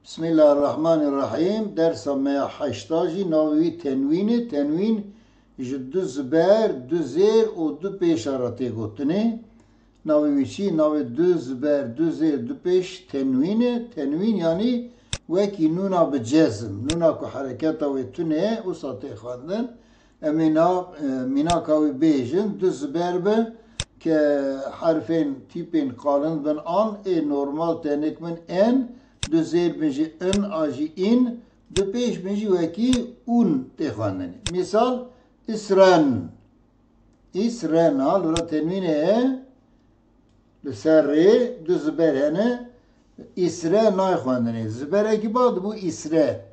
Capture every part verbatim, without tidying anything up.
Bismillahirrahmanirrahim. Dersa me ya heşta jî navê wî tenwîn e. Tenwîn ji du ziber, du zêr û du pêşa re tê gotinê. Navê wî çi? Navê du ziber, du zêr, du pêş tenwîn e. Tenwîn yanî wekî nûna bi cezm, nûna ku hereketa wê tune ye, wisa tê xwendin. Em ê na, e, mînaka wî bêjin, du ziber bi ke herfên tîpên qalin bin an, ê normal tenik bin en, du zêr bin jî in a jî în, du pêş bin jî wekî ûn tê xwendinê. Mîsal, îsren. Îsren, ha, li vir tenwînê ye. Li ser rê du ziber hene. Îsre nayê xwendinê. Ziberekî ba dibû îsre.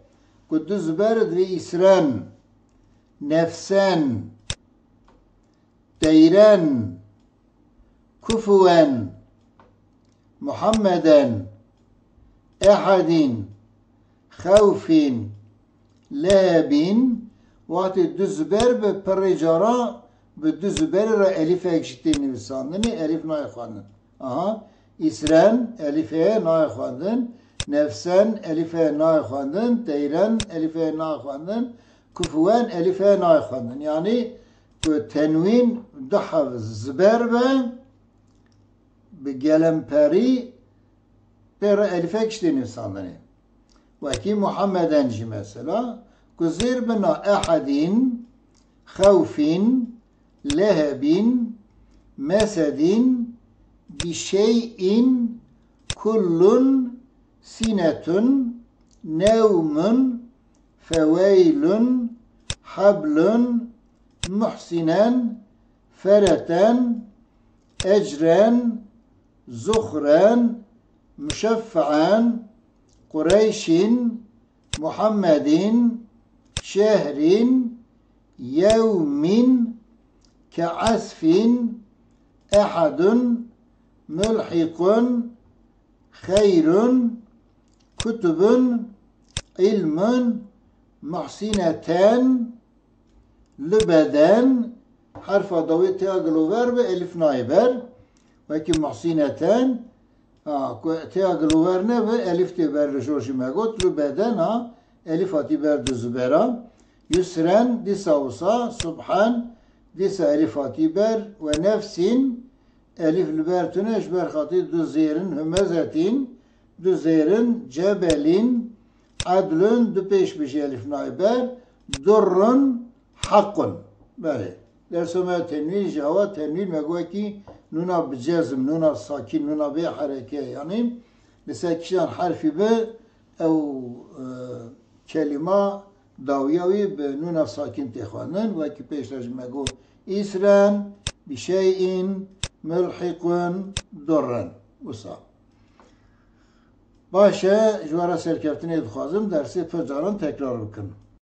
Ku du ziber divê îsren, nefsen, teyren, kufuwen, Muhammeden, ehedîn, xewfîn, lehebîn, wextê du ziber bi pirê cara bi du ziberê re elîfek jî tê nivîsandinê, elîf nayê xwendin. Aha, îsren, elîfê nayê xwendin, nefsen, elîfê nayê xwendin, teyren, elîfê nayê xwendin, kufuwen, elîfê nayê xwendin. Yanî ku tenwîn du hev ziber be, bi gelemperî pê re elîfek jî tê nivîsandinê. Wekî Muhammeden jî mesela, ku zêr bina ehedîn, xewfîn, lehebîn, mesedîn, bişey'în, kullun, sînetun, newmun, feweylun, heblun, muhsinen, fereten, ecren, zuxren, muşeffa'en, Qureyşin, Muhammedin, şehrin, yewmin, ke'esfin, ehedun, mulhikun, xeyrun, kutubun, ilmun, muhsineten, lubeden, herfa dawî têya gilover bi, elîf nayê ber. Wekî muhsineten, ha, ku têya gilover nebe, elîf tê ber, li jor jî me got, lubeden, ha, elîf hatî ber du zibera. Yusren, dîsa wisa, subhen, dîsa elîf hatî ber, we nefsîn, elîf li ber tune, ji ber xatî du zêrin, humezetîn, du zêrin, cebelîn, edlun, du pêş bi jî elîf nayê ber, durrun, hequn. Belê. Dersa me ya tenwîn jî hewa, tenwîn me got wekî nûna bi cezm, nûna sakîn, nûna bê hereke, yanî li ser kişiyan herfî bi ew, e, kelîma dawiya wî bi nûna sakîn tê xwendin, wekî pêş de jî me got îsren, bi şey'in, mulhikun, durren. Wisa. Baş e, ji we re serkeftinê dixwazim, dersê pir caran tekrar bikin.